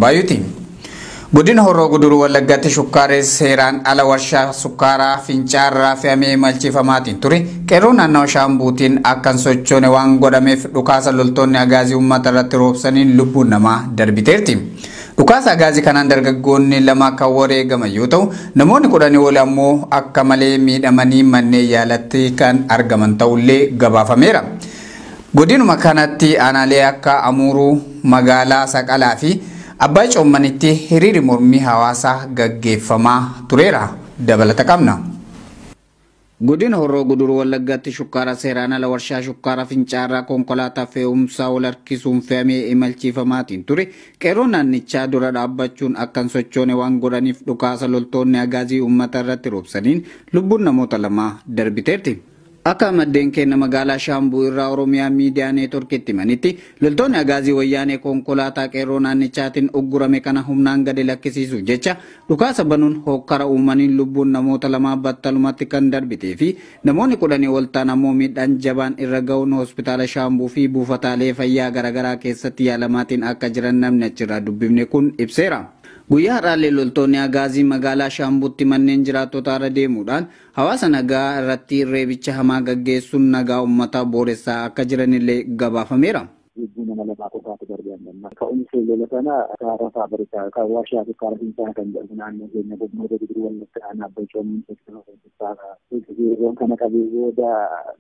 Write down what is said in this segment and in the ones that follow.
Baay'uuti. Godina Horroo Guduruu Wallaggaatti shukkaarri seeraan ala warshaa sukkaaraa Fincaarraa fe'amee imalchiifamaatiin ture qeerroo naannawa Shaambuutiin akka hin sochoone waan godhameef dhukaasa loltoonni agaazii uummata irratti roobsaniin lubbuun namaa darbiteerti. Dhukaasa agaazii kanaan dargaggoonni 2 kan wareegaman yoo ta'u, namoonni 10 ol ammoo akka malee miidhamanii manneen yaalatti kan argaman ta'ullee gabaafameera. Godinuma kanatti aanaalee akka Amuuruu, magaalaa Saqalaa fi Abbaa Coommanitti hiriirri mormii hawaasaa gaggeeffamaa tureera. Dabalata qabna. Godina Horroo Guduruu Wallaggaatti shukkaara seeraan ala warshaa shukkaara Fincaarraa konkolaataa fe'umsaa wal harkisuun fe'amee imalchiifamaatiin ture qeerroo naannichaa dura dhaabbachuun akka hin sochoone waan godhaniif dhukaasa loltoonni agaazii uummata irratti roobsaniin lubbuun namoota 2 darbiteerti. Akka maddeen keenya magaalaa Shaambuu irraa Oromiyaa Miidiyaa Neetworkiitti himanitti, loltoonni agaazii wayyaanee konkolaataa qeerroo naannichaatiin uggurame kana humnaan gadi lakkisiisuuf jecha dhukaasa banuun hokkara uumaniin lubbuun namoota 2 battalumatti kan darbitee fi namoonni 10 ol ta'an ammoo miidhaan jabaan irra ga'uun hospitaala Shaambuu fi buufataalee fayyaa garaagaraa keessatti yaalamaatiin akka jiran namni achirraa dubbifne kun ibseera. Guyyaa har'aallee loltoonni agaazii magaalaa Shaambuutti manneen jiraattotaa irra deemuudhaan hawaasa nagaa irratti reebicha hamaa gaggeessuun nagaa uummataa booressaa akka jiranillee gabaafameera. Lubbuu nama 2 qofaatu darbee amma. Ka'umsi lola sana karaa faabrikaa kan warshaa sukkaara Fincaa'aa kan jedhamu naannoo keenya godinoota Guduruu Wallaggaa aanaa Abbaa Coommin keessatti yeroon kana qabee booda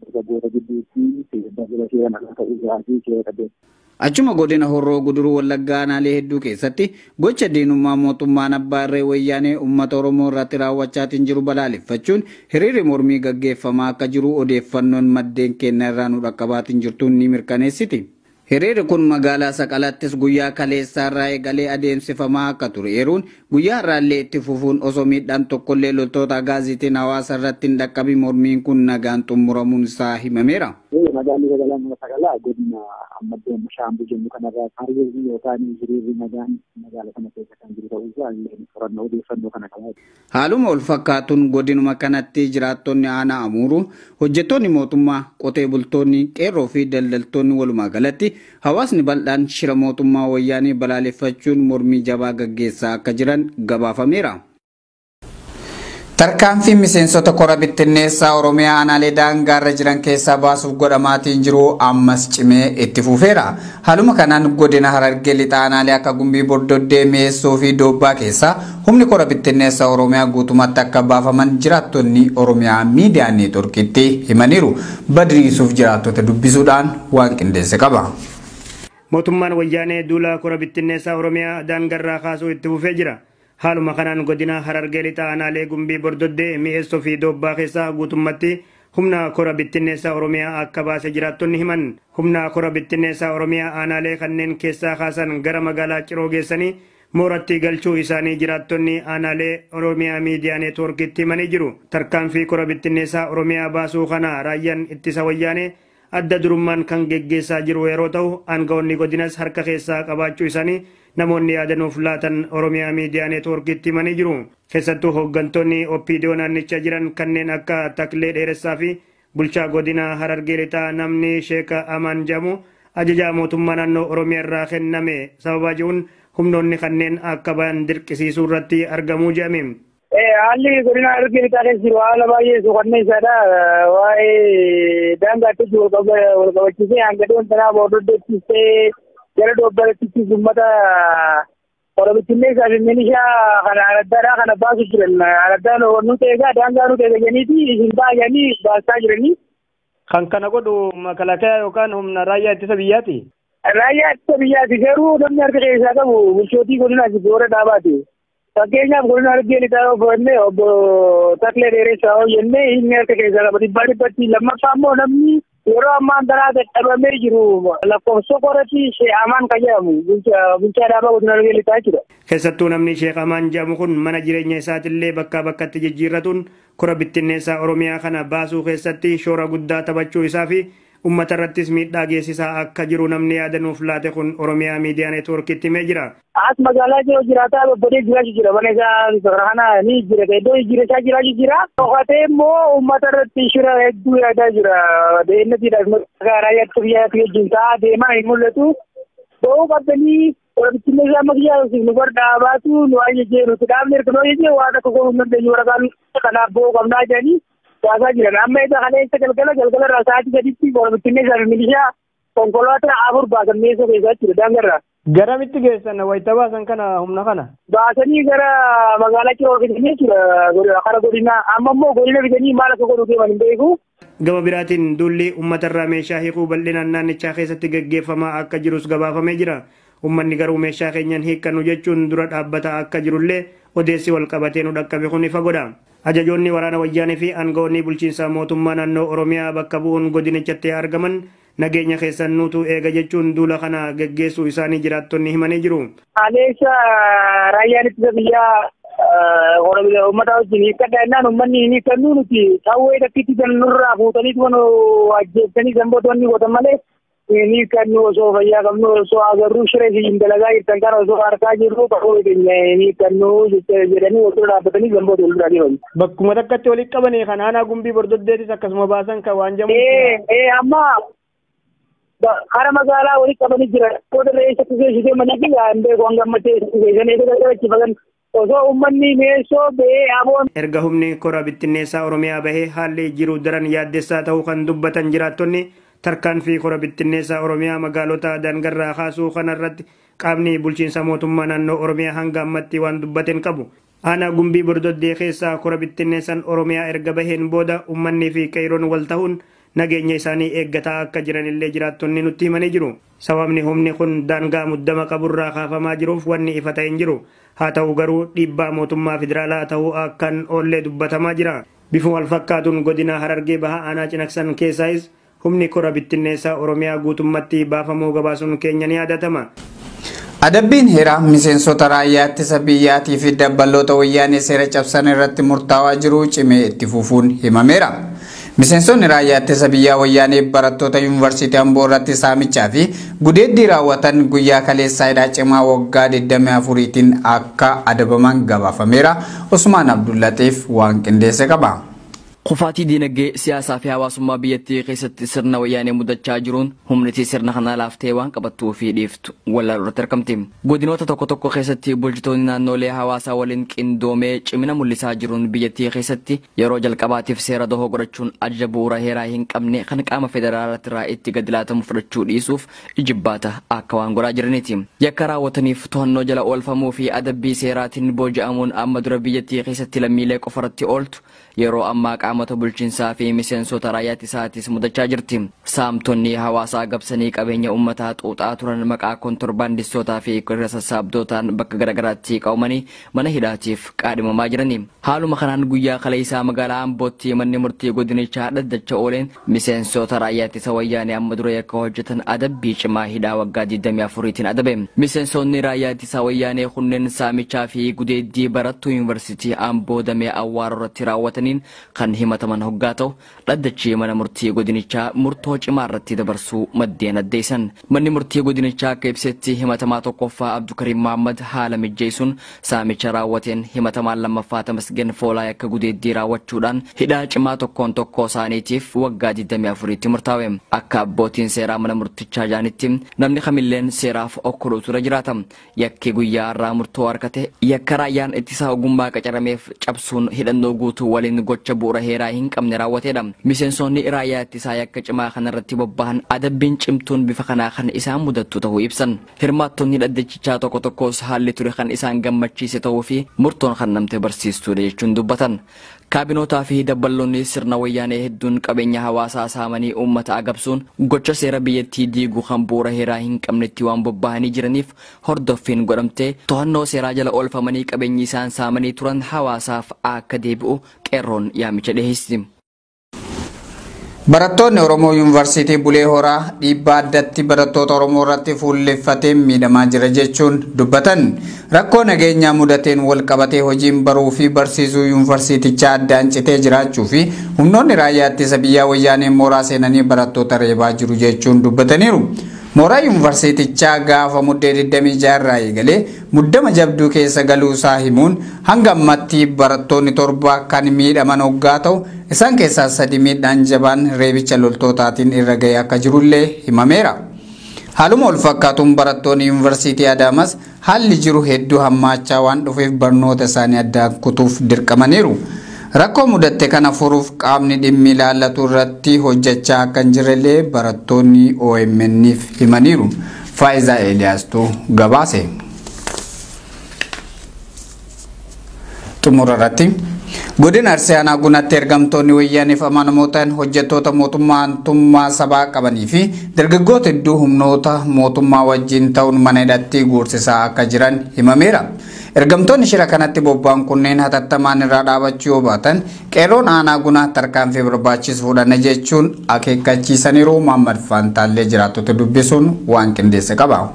dargaggoota gidduutti dabala seera alaa ta'uu isaatii seera qabeessa. Achuma godina Horroo Guduruu Wallaggaa aanaalee hedduu keessatti gocha diinummaa mootummaan abbaa irree wayyaanee uummata Oromoo irratti raawwachaatiin jiru balaaleffachuun hiriirri mormii gaggeeffamaa akka jiru odeeffannoon maddeen keenya irraa nu dhaqqabaatiin jirtuun ni mirkaneessiti. Hiriirri kun magaalaa Saqalaattis guyyaa kaleessaa irraa eegalee adeemsifamaa akka ture eeruun guyyaa har'aallee itti fufuun osoo miidhaan tokkollee loltoota agaaziitiin hawaasa irratti hin dhaqqabin mormiin kun nagaan xumuramuun isaa himameera. Magaalli Saqalaa Saqalaa godina ammaddeen Shaambuu jennu kanarraa hiriirri yookaan hiriirri nagaan magaala kana keessa kan jiru ta'uu isaa illee qorannoo odeeffannoo kana qaba. Haaluma wal fakkaatuun godinuma kanatti jiraattonni aanaa Amuuruu, hojjettoonni mootummaa, qotee bultoonni, qeerroo fi daldaltoonni walumaa galatti hawaasni bal'aan shira mootummaa wayyaanee balaaleffachuun mormii jabaa gaggeessaa akka jiran gabaafameera. Tarkaanfii miseensota kora bittinneessaa Oromiyaa aanaalee daangaarra jiran keessaa baasuuf godhamaatiin jiru ammas cimee itti fufeera. Haaluma kanaan godina Harargee lixaa aanaalee akka Gumbii Bordoddee, Mi'eessoo fi Doobbaa keessaa humni kora bittinneessaa Oromiyaa guutummaatti akka baafaman jiraattonni Oromiyaa Miidiyaa Neetworkiitti himaniiru. Badriisuuf jiraattota dubbisuudhaan waan qindeesse qaba. Mootummaan wayyaanee duula kora bittinneessaa Oromiyaa daangarraa kaasuu itti fufee jira. Haaluma kanaan godina Harargee lixaa aanaalee Gumbii Bordoddee, Mi'eessoo fi Doobbaa keessaa guutummatti humna kora bittinneessaa Oromiyaa akka baase jiraattonni himan. Humna kora bittinneessaa Oromiyaa aanaalee kanneen keessaa kaasan gara magaalaa Ciroo geessanii mooratti galchuu isaanii jiraattonni aanaalee Oromiyaa Miidiyaa Neetworkiitti himanii jiru. Tarkaanfii kora bittinneessaa Oromiyaa baasuu kana raayyaan ittisa wayyaanee adda durummaan kan geggeessaa jiru yeroo ta'u, aangawoonni godinas harka keessaa qabaachuu isaanii namoonni yaadanuuf laatan Oromiyaa Miidiyaa Neetworkiitti himanii jiru. Keessattuu hooggantoonni OPDO naannichaa jiran kanneen akka Taklee Dheeressaa fi bulchaa godina Harargee lixaa namni Sheeka Amaan jedhamu ajaja mootummaa naannoo Oromiyaa irraa kenname sababa jiruun humnoonni kanneen akka bahan dirqisiisuu irratti argamuu jedhame. Haalli godina Harargee lixaa keessa jiru haala baay'ee suukanneessaadha. Waa'ee daangaatti wal qabachiisee hanga dhiyoon sanaa bordoddeettisee gara doobbarattis uummata kora bittinneessaa fi milishaa kana araddaadhaa kana baasu jiran. Araddaan nu eegaa daangaa nu eega jedhaniiti isin baay'anii baasaa jiranii. Kan kana godhu makalaakaa yookaan humna raayyaa ittisa biyyaati? Raayyaa ittisa biyyaati garuu namni harka keessaa qabu bulchootii godinaati boora dhaabaati. Fakkeenyaaf godina Harargee lixaa yoo fudhanne obbo Taklee Dheeressaa yoo jenne inni harka keessaa qaba 100%. Lammaffaa immoo namni yeroo ammaan tanaa dadhabamee jiru lakkoofsa qoratti Sheekh Amaan kan jedhamu bulchaa dhaabaa godina Harargee lixaa jechuudha. Keessattuu namni Sheekh Amaan jedhamu kun mana jireenya isaatillee bakkaa bakkatti jijjiirratuun kora bittinneessaa Oromiyaa kana baasuu keessatti shoora guddaa taphachuu isaa fi uummata irrattis miidhaa geessisaa akka jiru namni yaadanuuf laate kun Oromiyaa Miidiyaa Neetworkiitti himee jira. As magaalaa jiru jiraataa bobbodee jiraachuu jira. Mana isaa kana ni jira. Iddoo jiraachaa jiraachuu jira. Dhokatee immoo uummata irratti shira hedduu yaadaa jira. Deemnatiidhaaf raayyaa ittisa biyyaatti wajjin ta'aa deemaa hin mul'atu. Ba'uu qabdanii Korabittinneessaa amma kiyyaa nu bar dhaabaatu nu ajajee nuti dhaabne erga nu ajajee waa tokko gochuu hin dandeenyu waraqaan kanaaf ba'uu qabnaa jedhanii baasaa jiran. Amma isa kaleessa galgala galgala irraa sa'aatii 3tti korabittinneessaa fi milishaa konkolaataa 4 baasan Mi'eessoo keessaa jechuudha daangarraa. Garamitti geessan wayita baasan kana humna kana? Baasanii gara magaalaa Ciroo fidanii jechuudha kara godinaa. Amma immoo godina fidanii maal akka godhu deeman hin beeku. Gama biraatiin duulli uummatarraa meeshaa hiikuu bal'inaan naannichaa keessatti gaggeeffamaa akka jirus gabaafamee jira. Uummanni garuu meeshaa keenyan hiikkannu jechuun dura dhaabbataa akka jirullee odeessi wal qabatee nu dhaqqabe kun ifa godha. Ajajoonni waraana wayyaanee fi aangawoonni bulchiinsa mootummaa naannoo Oromiyaa bakka bu'uun godinichatti argaman nageenya keessan nuutu eega jechuun duula kana geggeessuu isaanii jiraattonni himanii jiru. Aleessa raayyaan ittisa biyyaa uummata wajjin hiikkadha jennaan uummanni hin hiikkannu nuti qawwee takkitti kan nurraa fuutanii ajjeessanii sanbootonni gootan malee hin hiikkannu osoo fayyaa qabnu osoo agarruu shiree hin dalagaa jirtan kana osoo harkaa jirru qawwee keenya hin hiikkannu jedhanii osoo dhaabbatanii sanboota wal duraa deeman. Bakkuma takkatti walitti qabanii kan aanaa Gumbii Bordoddeetis akkasuma baasan kan waan jamu. Amma kara magaalaa walitti qabanii jira. Booda reessa geessitee mana fi hin beeku hanga ammattee geessanii eega osoo uummanni Mi'eessoo ba'ee aboon. Erga humni kora bittinneessaa Oromiyaa bahee haalli jiru daran yaaddessaa ta'uu kan dubbatan jiraattonni tarkaanfii kora bittinneessaa Oromiyaa magaalota daangarraa kaasuu kanarratti qaamni bulchiinsa mootummaa naannoo Oromiyaa hanga ammatti waan dubbateen qabu. Aanaa Gumbii Bordoddee keessaa kora bittinneessaan Oromiyaa erga baheen booda uummanni fi qeeroon wal ta'uun nageenya isaanii eeggataa akka jiranillee jiraattonni nutti himanii jiru. Sababni humni kun daangaa muddama qaburraa kaafamaa jiruuf wanni ifa ta'e hin jiru. Haa ta'u garuu dhiibbaa mootummaa federaalaa ta'uu akkan oollee dubbatamaa jira. Bifuma wal fakkaatuun godina Harargee Bahaa aanaa Cinaksan keessaayis humni kora bittinneessaa Oromiyaa guutummatti baafamuu gabaasuun keenya ni yaadatama. Adabbiin heeraa miseensota raayyaa ittisa biyyaatii fi dabballoota wayyaanee seera cabsan irratti murtaawaa jiru cimee itti fufuun himameera. Miseensonni raayyaa ittisa biyyaa wayyaanee barattoota yuunivarsiitii Amboo irratti saamichaa fi gudeeddii raawwatan guyyaa kaleessaa hidhaa cimaa waggaa 24tiin akka adabaman gabaafameera. Usmaan Abdullaxiif waan qindeesse qaba. Kufaatii diinagdee siyaasaa fi hawaasummaa biyyattii keessatti sirna wayyaanee mudachaa jiruun humnitii sirna kanaa laaftee waan qabattuu fi dhiiftu wallaaluu irratti argamti. Godinoota tokko tokko keessatti bulchitoonni naannolee hawaasaa waliin qindoomee cimina mul'isaa jiruun biyyattii keessatti yeroo jalqabaatiif seera dahoo godhachuun ajaja bu'uura heeraa hin qabne kan qaama federaalaatirraa itti gadi laatamu fudhachuu dhiisuuf ijibbaata akka waan godhaa jiraniiti. Yakka raawwataniif to'annoo jala oolfamuu fi adabbii seeraatiin booji'amuun amma dura biyyattii keessatti lammiilee qofarratti ooltu yeroo ammaa qaamota bulchiinsaa fi miseensota raayyaa ittisaatis mudachaa jirti. Saamtonni hawaasaa gabsanii qabeenya uummataa xuuxaa turan maqaa kontorbaandistootaa fi kirra sassaabdootaan bakka garaagaraatti qabamanii mana hidhaatiif qaadhimamaa jirani. Haaluma kanaan guyyaa kaleessaa magaalaa Ambootti manni murtii godinichaa dhaddacha ooleen miseensota raayyaa ittisa wayyaanee amma dura yakka hojjetan adabbii cimaa hidhaa waggaa 24tiin adabe. Miseensonni raayyaa ittisa wayyaanee kunneen saamichaa fi gudeeddii barattuu yuunivarsiitii Amboo damee Awwaaroo irratti raawwataniin kan himataman hoggaa ta'u dhaddachi mana murtii godinichaa murtoo cimaa irratti dabarsuu maddeen addeessan. Manni murtii godinichaa akka ibsetti himatamaa tokkoffaa Abdukariim Mahammad haala mijjeessuun saamicha raawwateen himatamaan lammaffaa Tamasgen Foolaa akka gudeeddii raawwachuudhaan hidhaa cimaa tokkoon tokkoo isaaniitiif waggaa 24tti murtaa'e. Akka abbootiin seeraa mana murtichaa jaanitti namni kamilleen seeraaf okkoluutu irra jiraata. Yakki guyyaa irraa murtoo argate yakka raayyaan ittisaa ogummaa qacarameef cabsuun hidhannoo guutuu waliin gocha bu'uura heeraa hin qabne raawwateedha. Miseensonni raayyaa ittisaa yakka cimaa kanarratti bobbahan adabbiin cimtuun bifa kanaa kan isaan mudattu ta'uu ibsan. Hirmaattonni dhaddachichaa tokko tokkos haalli ture kan isaan gammachiise ta'uu fi murtoon kan namte barsiistuudha jechuun dubbatan. Kaabinootaa fi dabballoonni sirna wayyaanee hedduun qabeenya hawaasaa saamanii uummata agabsuun gocha seera biyyattii diiguu kan bu'uura heeraa hin qabnetti waan bobbahanii jiraniif hordoffiin godhamtee to'annoo seeraa jala oolfamanii qabeenyi isaan saamanii turan hawaasaaf akka deebi'u qeerroon yaamicha dhiheessi. Barattoonni Oromoo Yuunivarsiitii Bulee Horaa dhiibbaa addatti barattoota Oromoo irratti fuulleffatee miidhamaa jira jechuun dubbatan. Rakkoo nageenyaa mudateen wal qabatee hojiin baruu fi barsiisuu yuunivarsiitichaa addaan citee jiraachuu fi humnoonni raayyaa ittisa biyyaa wayyaanee mooraa seenanii barattoota reebaa jiru jechuun dubbataniiru. Mooraa yuunivarsiitichaa gaafa muddee 26 irraa eegalee muddama jabduu keessa galuusaa himuun hanga ammatti barattoonni 7 kan miidhaman hoggaa ta'u isaan keessaa 3 miidhaan jabaan reebicha loltootaatiin irra ga'ee akka jirullee himameera. Haaluma wal fakkaatuun barattoonni Yuunivarsiitii Adaamas haalli jiru hedduu hammaachaa waan dhufeef barnoota isaanii addaan kutuuf dirqamaniiru. Rakkoo mudatte kana furuuf qaamni dhimmi ilaallatu irratti hojjechaa akka hin jirrellee barattoonni OMN'if himaniiru. Faayizaa Eeliyaastuu gabaase. Xumura irratti godina Arsii Aanaa Gunaatti ergamtoonni wayyaaniif amanamoo ta'an hojjettoota mootummaa aantummaa sabaa qabanii fi dargaggoota hedduu humnoota mootummaa wajjin ta'uun mana hidhatti guursisaa akka jiran himameera. Ergamtoonni shira kanatti bobba'an kunneen hatattamaan irraa dhaabachuu yoo baatan qeerroon Aanaa Gunaa tarkaanfii barbaachisu fudhanna jechuun akeekkachiisaniiru. Muhammad Faantaallee jiraattota dubbisuun waan qindeesse qaba.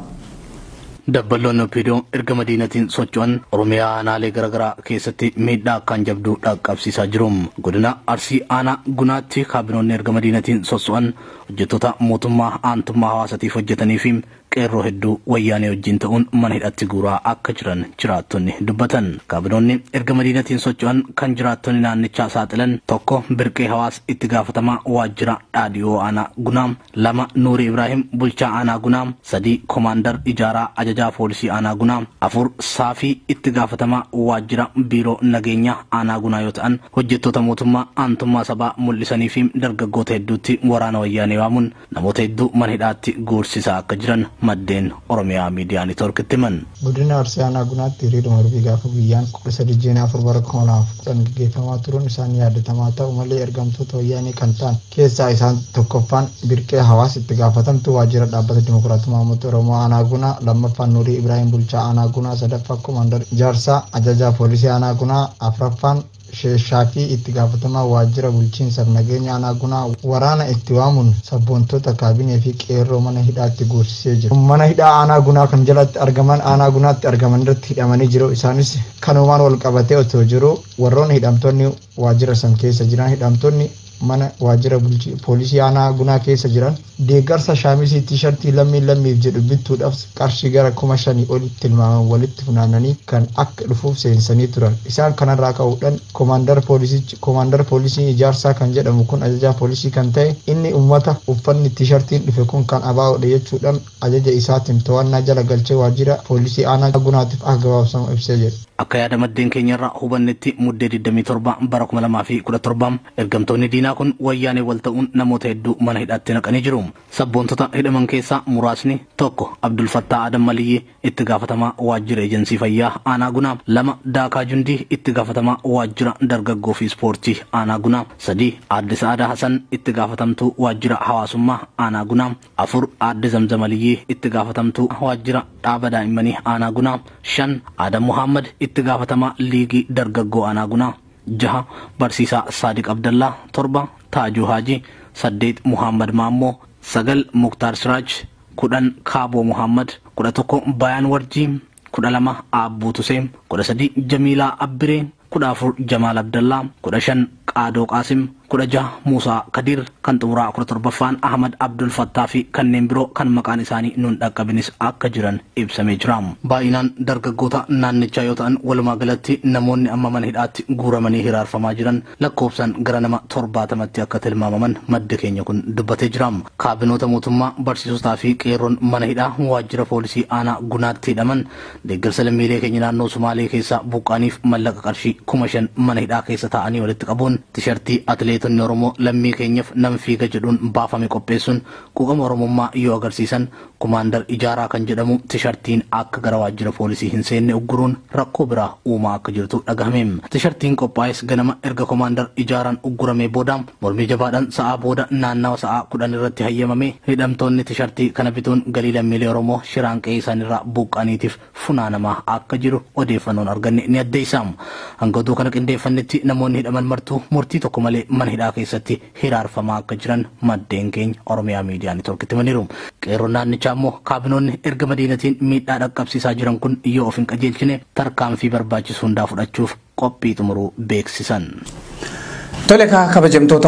Dabballoonni OPDO erga madiinatiin socho'an Oromiyaa aanaalee garaagaraa keessatti miidhaa akkaan jabduu dhaqqabsiisaa jiru. Godina Arsii Aanaa Gunaatti kaabinoonni erga madiinatiin sosso'an hojjettoota mootummaa aantummaa hawaasatiif hojjetanii fi qeerroo hedduu wayyaanee wajjin ta'uun mana hidhatti guuraa akka jiran jiraattonni dubbatan. Kaabinoonni erga madiinatiin socho'an kan jiraattonni naannichaa saaxilan tokko Birqee Hawaas itti gaafatamaa waajjira Dhaadhiyoo Aanaa Gunaa, 2 Nuurii Ibraahim bulchaa Aanaa Gunaa, 3 Komaandar Ijaaraa ajajaa poolisii Aanaa Gunaa, 4 Saafii itti gaafatamaa waajjira biiroo nageenyaa Aanaa Gunaa yoo ta'an hojjettoota mootummaa aantummaa sabaa mul'isanii fi dargaggoota hedduutti waraana wayyaanee waamuun namoota hedduu mana hidhaatti guursisaa akka jiran maddeen Oromiyaa Miidiyaa Neetwoorkitti himan. Godina Arsii Aanaa Gunaatti hiriiruma mormii gaafa guyyaan 13 ji'a 4 bara 2010 gaggeeffamaa turuun isaanii yaadatamaa ta'u malee ergamtoota wayyaanee kan ta'an keessaa isaan tokkoffaan Birqee Hawaas itti gaafatamtu waajjira dhaabbata Dimokiraatummaa Uummata Oromoo Aanaa Gunaa, lammaffaan Nuurii Ibraahim bulchaa Aanaa Gunaa, sadaffaa Komaandar Ijaarsaa ajajaa poolisii Aanaa Gunaa, afraffaan Sheeshaafii itti gaafatamaa waajjira bulchiinsaaf nageenya Aanaa Gunaa waraana itti waamuun sabboontota kaabinee fi qeerroo mana hidhaatti guursisee jira. Mana hidhaa Aanaa Gunaa kan jalatti argaman Aanaa Gunaatti argaman irratti hidhamanii jiru. Isaanis kanumaan wal qabatee otoo jiru warroonni hidhamtoonni waajjira san keessa jiran hidhamtoonni mana waajjira poolisii Aanaa Gunaa keessa jiran deeggarsa shaamisii tiishartii lammii lammiif jedhu bituudhaaf qarshii gara 5,000 olitti tilmaaman walitti funaananii kan akka dhufuuf seensanii turan. Isaan kanarraa ka'uudhaan koomaandar poolisii ijaarsaa kan jedhamu kun ajajaa poolisii kan ta'e inni uummata uffanni tiishartiin dhufe kun kan abaa'udha jechuudhaan ajaja isaatiin to'annaa jala galchee waajjira poolisii Aanaa Gunaatiif akka gabaabsamu ibsee jira. Akka yaada maddeen keenyarraa hubannetti muddee 27 bara 2017 ergamtoonni diinaa kun wayyaanee wal ta'uun namoota hedduu mana hidhaatti naqanii jiru. Sabboontota hidhaman keessaa muraasni tokko Abdul Fattaa Adam Maliyyi itti gaafatamaa waajjira eejensii fayyaa Aanaa Gunaa, 2 Daakaa Jundii itti gaafatamaa waajjira dargaggoo fi ispoortii Aanaa Gunaa, 3 Aadde Sa'aadaa Hasan itti gaafatamtuu waajjira hawaasummaa Aanaa Gunaa, 4 Aadde Zamzam Aliyyii itti gaafatamtuu waajjira dhaaba daa'immanii Aanaa Gunaa, 5 Adam Muhammad itti gaafatamaa liigii dargaggoo Aanaa Gunaa, 6 Barsiisaa Saadiq Abdallaa, 7 Taajuu Haajii, 8 Muhammad Maammoo, 9 Muktaar Siraaj, 10 Kaaboo Muhammad, 11 Bayaan Warjii, 12 Aabbuu Tusee, 13 Jamiilaa Abbiree, 14 Jamaal Abdallaa, 15 Qaadoo Qaasim, 16 Muusaa Kadir, kan xumuraa 17ffaan Ahmad Abdul Fattaa fi kanneen biroo kan maqaan isaanii nun dhaqqabinis akka jiran ibsamee jira. Baay'inaan dargaggoota naannichaa yoo ta'an walumaa galatti namoonni amma mana hidhaatti guuramanii hiraarfamaa jiran lakkoofsaan gara nama 70tti akka tilmaamaman madda keenya kun dubbatee jira. Kaabinoota mootummaa barsiisotaa fi qeerroon mana hidhaa waajjira poolisii Aanaa Gunaatti hidhaman deeggarsa lammiilee keenya naannoo Sumaalee keessaa buqqaaniif mallaqa qarshii 5,000 mana hidhaa keessa taa'anii walitti qabuun tishartii atileetonni Oromoo lammii keenyaaf nam fiiga jedhuun baafame qopheessuun quuqama Oromummaa yoo agarsiisan Komaandar Ijaaraa kan jedhamu tishartiin akka gara waajjira poolisii hin seenne ugguruun rakkoo biraa uumaa akka jirtu dhagahame. Tishartiin qophaa'es ganama erga Komaandar Ijaaraan ugguramee booda mormii jabaadhaan sa'aa booda naannawa sa'aa 10 irratti hayyamame hidhamtoonni tishartii kana bituun galii lammiilee Oromoo shiraan qe'ee isaaniirraa buqqaniitiif funaanamaa akka jiru odeeffannoon arganne ni addeessa. Hanga oduu kana qindeeffannetti namoonni hidhaman martuu murtii tokko malee mana hidhaa keessatti hiraarfamaa akka jiran maddeen keenya Oromiyaa Miidiyaa Neetwoorkitti himaniiru. Qeerroon naannichaa immoo kaabinoonni erga madiinatiin miidhaa dhaqqabsiisaa jiran kun yoo of hin qajeelchine tarkaanfii barbaachisu hundaa fudhachuuf qophii xumuruu beeksisan. Tole kabajamtoota